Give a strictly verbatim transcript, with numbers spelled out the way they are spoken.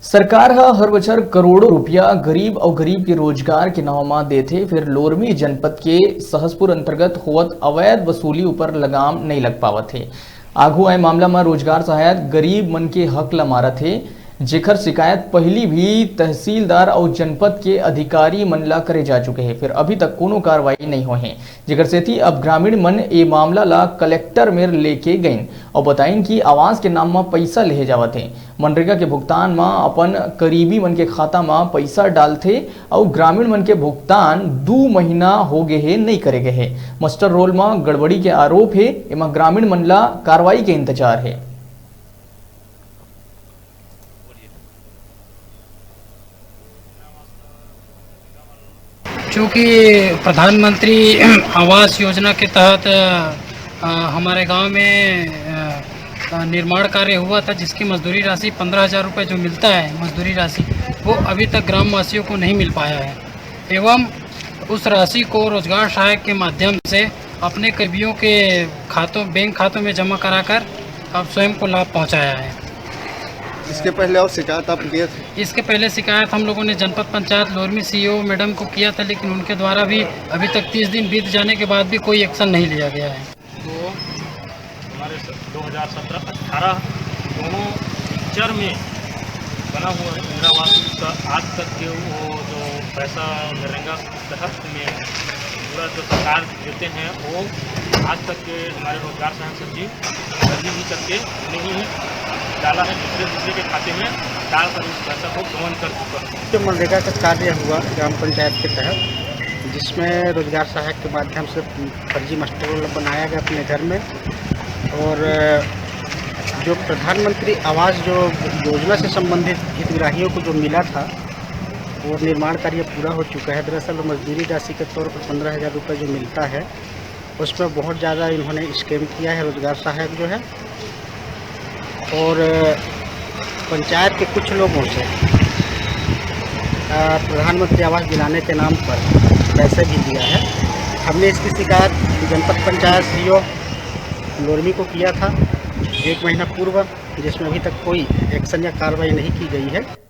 सरकार ह हर बछर करोड़ों रुपया गरीब अउ गरीब के रोजगार के नाव म देथे, फिर लोरमी जनपद के सहसपुर अंतर्गत होवत अवैध वसूली ऊपर लगाम नइ लग पावत हे। आघू आए मामला म रोजगार सहायक गरीब मन के हक ल मारत हे, जेकर शिकायत पहिली भी तहसीलदार अउ जनपद के अधिकारी मन ल करे जा चुके हे, फिर अभी तक कोनो कार्रवाई नइ होए हे, जेकर सेती अब ग्रामीण मन ए मामला ल कलेक्टर मेर लेके गइन अउ बताइन कि आवास के नाम म पइसा लेहे जावत हे। मनरेगा के भुगतान म अपन करीबी मन के खाता म पइसा डालथे अउ ग्रामीण मन के भुगतान दू महीना हो गे हे, नइ करे गे हे। मस्टर रोल म गड़बड़ी के आरोप हे, एमा ग्रामीण मन ल कार्रवाई के इंतजार हे। चूँकि प्रधानमंत्री आवास योजना के तहत, अ, हमारे गांव में, अ, अ, निर्माण कार्य हुआ था, जिसकी मजदूरी राशि पन्द्रह हज़ार रुपये जो मिलता है, मजदूरी राशि, वो अभी तक ग्रामवासियों को नहीं मिल पाया है एवं उस राशि को रोजगार सहायक के माध्यम से अपने कर्मियों के खातों, बैंक खातों में जमा कराकर अब स्वयं को लाभ पहुंचाया है। इसके पहले और शिकायत आप किए थे? इसके पहले शिकायत हम लोगों ने जनपद पंचायत लोरमी सीईओ मैडम को किया था, लेकिन उनके द्वारा भी अभी तक तीस दिन बीत जाने के बाद भी कोई एक्शन नहीं लिया गया है। तो हमारे स-, दो हज़ार सत्रह अठारह दोनों पिक्चर में बना हुआ इंदिरा आवास का आज तक के वो जो पैसा नरेगा तहत में पूरा जो सरकार देते हैं, वो आज तक के हमारे रोजगार सहायक सचिव अभी भी करके नहीं डाला है, दूसरे, दूसरे के खाते में डालकर उस पैसा को गबन कर चुका है। जो मनरेगा का कार्य हुआ ग्राम पंचायत के तहत, जिसमें रोजगार सहायक के माध्यम से फर्जी मास्टर रोल बनाया गया अपने घर में, और जो प्रधानमंत्री आवास जो योजना से संबंधित हितग्राहियों को जो मिला था, वो निर्माण कार्य पूरा हो चुका है। दरअसल, वो मजदूरी राशि के तौर पर पन्द्रह हज़ार रुपये जो मिलता है, उसमें बहुत ज़्यादा इन्होंने स्कैम किया है रोजगार सहायक जो है, और पंचायत के कुछ लोगों से, अ, प्रधानमंत्री आवास दिलाने के नाम पर पैसे भी दिया है। हमने इसकी शिकायत जनपद पंचायत सीईओ लोरमी को किया था एक महीना पूर्व, जिसमें अभी तक कोई एक्शन या कार्रवाई नहीं की गई है।